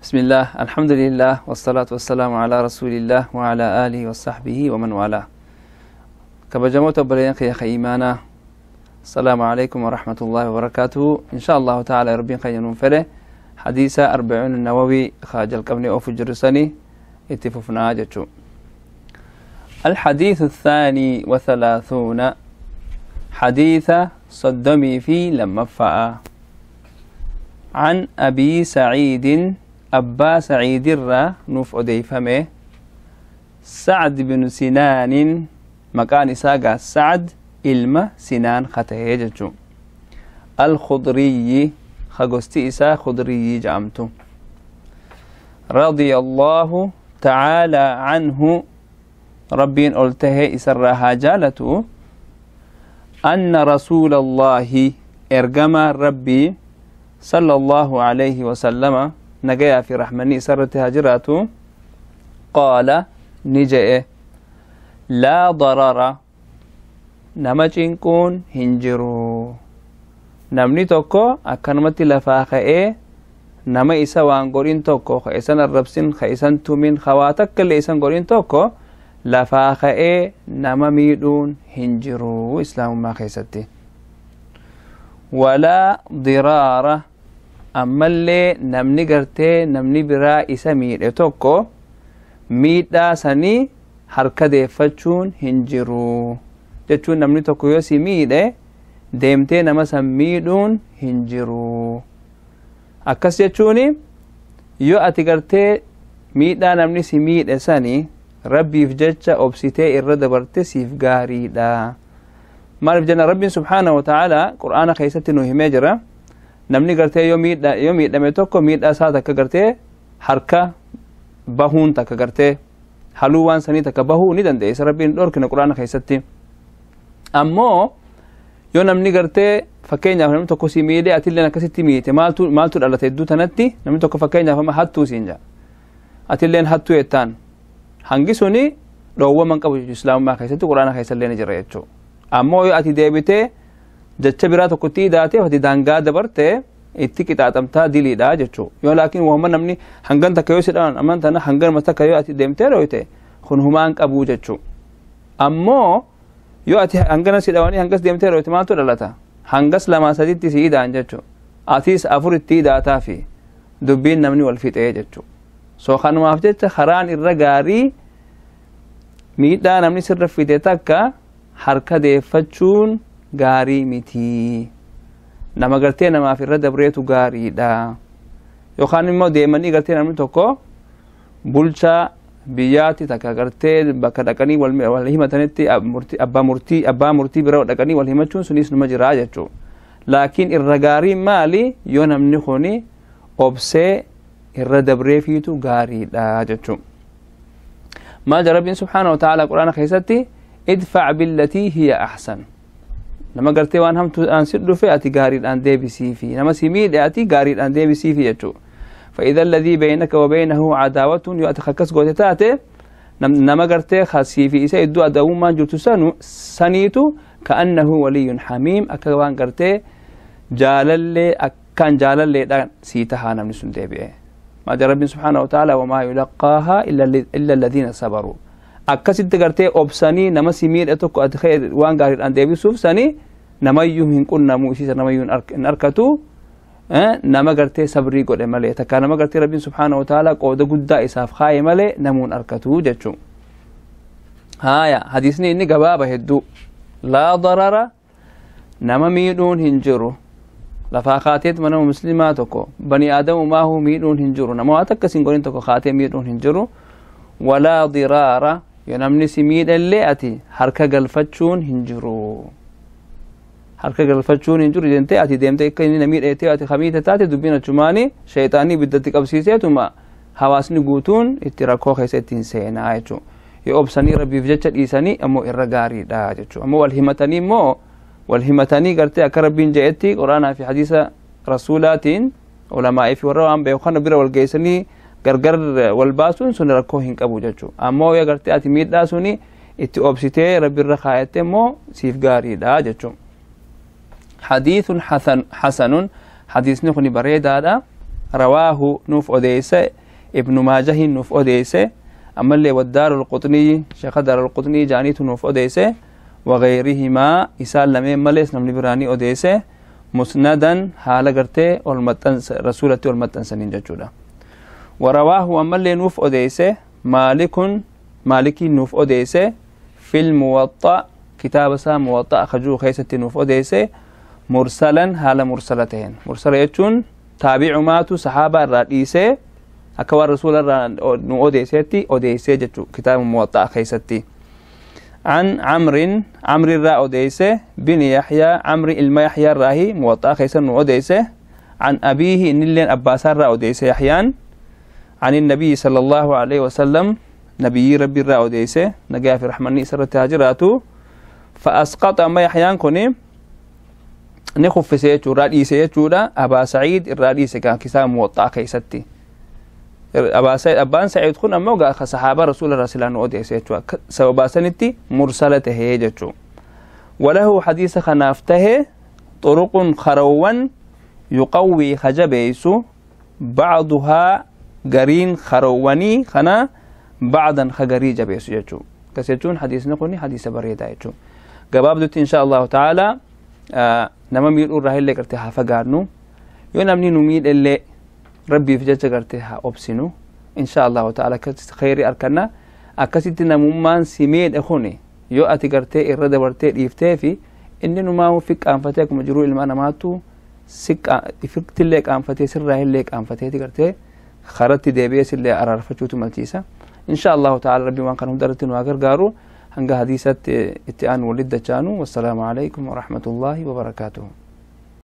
بسم الله، الحمد لله، والصلاة والسلام على رسول الله وعلى آله وصحبه ومن والاه. كبجموت بلين يا إيمانا، السلام عليكم ورحمة الله وبركاته. إن شاء الله تعالى ربي خير فله حديث 40 النووي خاج القبني أو فجرسني اتففنا جتشو. الحديث 32 حديث صدمي في لما فاء عن أبي سعيد أبا سعيد الرا نوف أديفمه سعد بن سنان مكان ساقا سعد إلما سنان خطهيجتشو الخضري خغستي إسا خضري جامتو رضي الله تعالى عنه ربين قلته إسرها جالته أن رسول الله إرجما ربي صلى الله عليه وسلم نجا في رحمني سرتها جراته قال نجأ لا ضرر نما cinquun hin jiru. Namni tokko akkanumatti lafaa ka'ee nama isa waan godhin tokko ka isan arrabsin, ka isan tumin, ka waa takka illee isan godhin tokko lafaa ka'ee nama miidhuun hin jiru islaamummaa keessatti. Walaa diraara, ammallee namni gartee namni biraa isa miidhe tokko miidhaa sanii harka deeffachuun hin jiru jechuun namni tokko yoo si miidhe deemtee nama san miidhuun hin jiru. Akkas jechuun yoo ati gartee miidhaa namni si miidhe sanii rabbiif jecha obsitee irra dabarte siif gaariidha. Maaliif jenna, rabbiin subhaanahu wa ta'ala qur'aana keessatti nu himee jira, namni gartee yoo miidhame tokko miidhaa isaa takka gartee harka bahuun takka gartee haluu waan sanii takka bahuu ni dandeessa, rabbiin dhorkina qur'aana keessatti. Ammoo yoo namni gartee fakkeenyaaf namni tokko si miidhe atilleen akkasitti miite, maaltu dhalate iddoo tanatti? Namni tokko fakkeenyaaf amma hattuu siin jedha, atilleen hattuu jettaan, hangi suni dhoowwaman qabu jechuudha islaamummaa keessatti, qur'aana keessallee ni jira jechuudha. Ammoo yoo ati deebitee jecha biraa tokkotti hidhaateef ati daangaa dabarte itti qixaaxamtaa diliidha jechuudha. Yoo laakiin waamma namni hangan takka yoo si dhawan amman tana hangan takka yoo ati deemtee dhooyte kun humaan qabuu jechuudha. Ammoo yoo ati hangana si dhawanii hangas deemtee dhooyte maaltu dhalata? Hangas lamaa saditti si hidhaan jechuudha. Atis afuritti hidhaataa fi dubbiin namni wal fixee jechuudha. So kanumaaf jecha karaan irra gaarii miidhaa namni sirra fide takka harka deeffachuun gaarii miti. Nama gartee namaaf irra dabreetu gaariidha. Yookaan immoo deemanii gartee namni tokko bulchaa biyyaatti takka gartee bakka dhaqanii wal himatanitti abbaa murtii bira dhaqanii wal himachuun sunis numa jira jechuudha. Laakiin irra gaariin maali? Yoo namni kuni obsee irra dabreefiitu gaariidha jechuudha. Maal jedha rabbiin subhaanahu wa ta'ala quraana keessatti? Idfac billatii hiya ahsan. Nama gartee waan hamtuudhaan si dhufe ati gaariidhaan deebisiifi, nama si miidhe ati gaariidhaan deebisiifi jechuudha. فإذا الذي بينك وبينه عداوة يؤتي خكس قوتي تاتي نما قرتي خاسي في إسا يدو أداو ما جرتو سنو سنيتو كأنه ولي حميم، أكوان قرتي جالل أكان جالل سيتها نمني سندي. ما جاء ربي سبحانه وتعالى وما يلقاها إلا الذين صبروا. أكسد قرتي أبساني نما سمير أتوك أتخير وان قاري أن ديبي سوف سني نما يوم كنا مؤسسة نما يون أركتو nama gartee sabrii godhe malee, takka nama gartee rabbiin subhaanahu wa ta'ala qooda guddaa isaaf kaaye malee namuun arkatu jechuun. Haaya, hadiisni inni gabaaba hedduu. Laa darara, nama miidhuun hin jiru. Lafaa kaateet nama muslimaa tokko bani aadamumaahuu miidhuun hin jiru, nama waa takka sin godhin tokko kaatee miidhuun hin jiru. Walaa diraara, yoo namni si miidhallee ati harka galfachuun hin jiru. Harka galfachuun hin jiru jettee ati deemtee akka inni namii dheetee ati kamiite taate dubbiin achumaani sheexaanii ibiddatti qabsiiseetuma hawaasni guutuun itti rakkoo keessa ittiin seenaa jechuudha. Yoo obsanii rabbiif jecha dhiisanii ammoo irra gaariidha jechuudha. Ammoo wal himatanii immoo wal himatanii gartee akka rabbiin jedhetti quraanaa fi hadiisa rasuulaatiin ulamaa'ii fi warra waan beeku kana bira wal geessanii gargar wal baasuun sun rakkoo hin qabu jechuudha. Ammoo yoo gartee ati miidhaa suni itti obsitee rabbiirra kaayatte immoo siif gaariidha jechuudha. حديث حسن، حسن، حديث نخني بريدة. رواه نوف أديسة ابن ماجه نوف أديسة أما اللي والدار القطني شيخ دار القطني جانيت نوف أديسة وغيرهما إسال لمن مليس نمني براني أديسة مسندا حال قرتي والمتنس رسولتي والمتنسنين ججولا. ورواه أما اللي نوف أديسة مالك مالكي نوف أديسة في الموطأ كتاب سا موطأ خجو خيسة نوف أديسة مرسلا حال مرسلتين مرسل يجون تابع ماتو صحابة الرئيسة أكوى الرسول نو أديسة أديسة جتو كتاب موطأ خيستي. عن عمرو عمرو الراء أديسة بن يحيى عمرو الما يحيى الراهي موطأ خيسة نو أديسة عن أبيه نلين أباس الراء أديسة يحيان عن النبي صلى الله عليه وسلم نبي ربي الراء أديسة نجا في رحمني سر تاجراته فأسقط ما يحيان كوني نخف سيتو رئيسة جودا أبا سعيد الرئيسة كان كسام موطأ خيستي أبا سعيد أبان سعيد خن أما وقع صحابة رسول الله صلى الله عليه وسلم سبب سنتي مرسلته هيجتو. وله حديث خنافته طرق خروان يقوي خجبيسو بعضها قرين خرواني خنا بعضا خجري جبيسو جتو كسيتون حديث نقولني حديث بريدة جتو قبابدت إن شاء الله تعالى. نما ميل الرهيل اللي قرتها فقارنو ينامني نميل اللي ربي في جت قرتها أبسنو إن شاء الله تعالى خيري أركنا أكسيتنا ممان سميد أخوني يو أتي قرتي الرد ورتي يفتافي إنه ما هو فيك أنفتك مجرور المعنى ماتو سك فكت لك أنفتي سر رهيل لك أنفتي تقرتي خرطت دبيس اللي أعرف شو ملتيسة إن شاء الله تعالى ربي ما كانوا درتن وأجر قارو هنجا حديثة اتقان ولد جانو. والسلام عليكم ورحمة الله وبركاته.